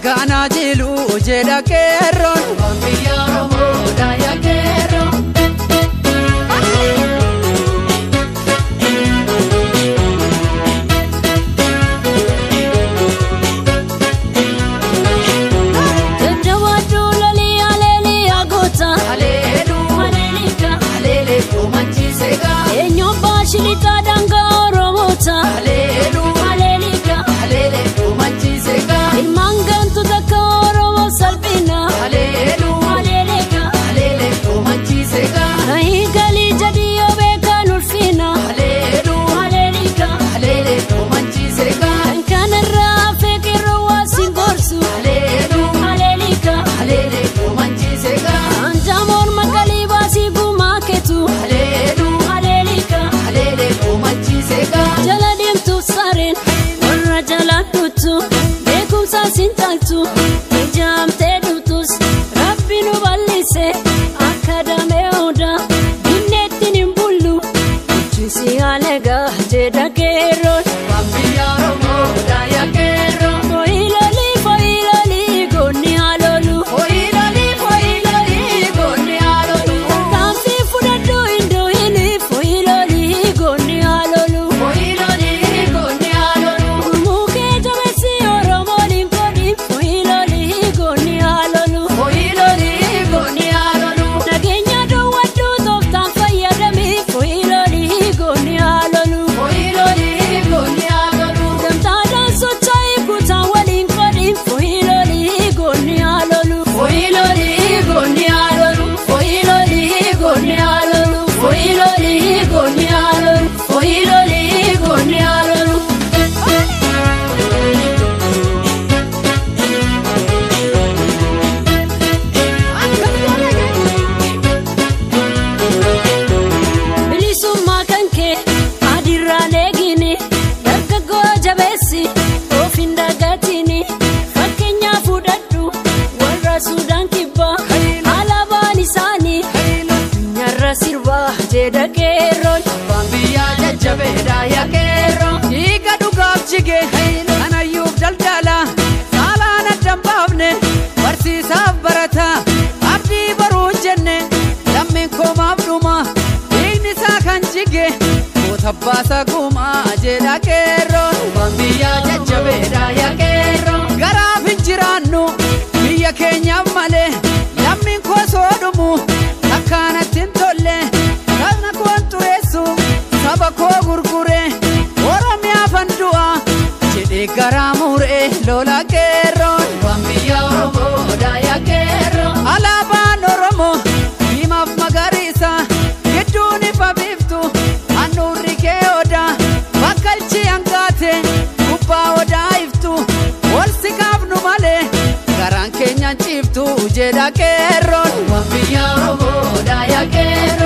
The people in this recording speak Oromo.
Gana jilu jedha qeerroon. Biyya Oromoo daayaa qeerroo. Jajjabaadhu lolii aleelii goota. Aleeluu Aleelika. Aleelee koomachiiseegaa. Eenyuun baashilitaa daangaa Oromoota. Aleeluu Aleelika. Aleelee koomachiiseegaa. Ilmaan gantu takka Oromoo salphina. Aleeluu Aleelika. Aleelee koomachiiseegaa. Galii jadi yoo beekan ulfina. Aleeluu Aleelika. Aleelee koomachiiseegaa. Kan kanarraa feeqirroo waa siin gorsu. Aleeluu Aleelika. Aleelee koomachiiseegaa. Anjaamoon maqalii baasii gumaa keetu. Aleeluu Aleelika. Aleelee koomachiiseegaa. Jala deemtuuf sareen warra jalaan dhuttu beekumsa siin taaltu ijaamtee dhuftus rabbi nu bal'ise akka damee odaa dinneettiin hin bullu bulchiisi halagaa jedha qeerroon. Biyya Oromoo daayaa qeerroo. Foyilolii foyilolii goonni haalolu Foyilolii foyilolii goonni haalolu. tarkaanfii fudhadhu hin dooyini foyilolii goonni haalolu. Foyilolii goonni haalolu. Gurmuu kee jabeessi Oromoon hin godhin foyilolii goonni haalolu. Foyilolii goonni haalolu. Nageenya dhoowwadhu tooftaan fayyadami foyilolii goonni haalolu. Foyilolii goonni haalolu. Gamtaadhaan socho'ii kutaa waliin godhin foyilolii goonni haalolu. Foyilolii goonni haalolu. Foyilolii goonni haalolu. Foyilolii goonni haalolu. Foyilolii goonni haalolu. Bilisummaa kan kee adirraan eegini dargaggoo jabeessi of hin dagatini fakkeenyaa fudhadhu warra Suudaan kibbaa alaabaan isaanii addunyaarra sirbaa jedha qeerroon. Biyya jajjabee daayaa qeerroo. Dhiiga dhugaaf jige kanayyuuf daldala saalaan addan baafne barsiisaaf barata abdii baruu jenne lammiin koomaaf dhuma dhiigni isaa kan jige goota baasa gumaa jedha qeerroon. Biyya jajjabee daayaa qeerroo. Garaaf hin jiraannu biyya keenyaaf malee lammiin koo soo dhumu akkaanatti hin tolle sabna koon xureessu saba koo gurgure Oromiyaaf an du'a jedhee garaa muree lola qeerroon. Biyya Oromoo daayaa qeerroo. Alaabaan Oromoo diimaaf magariisa gidduun ifa biiftu. dhiiftu jedha qeerroon. Biyya Oromoodha yaa qeerroo.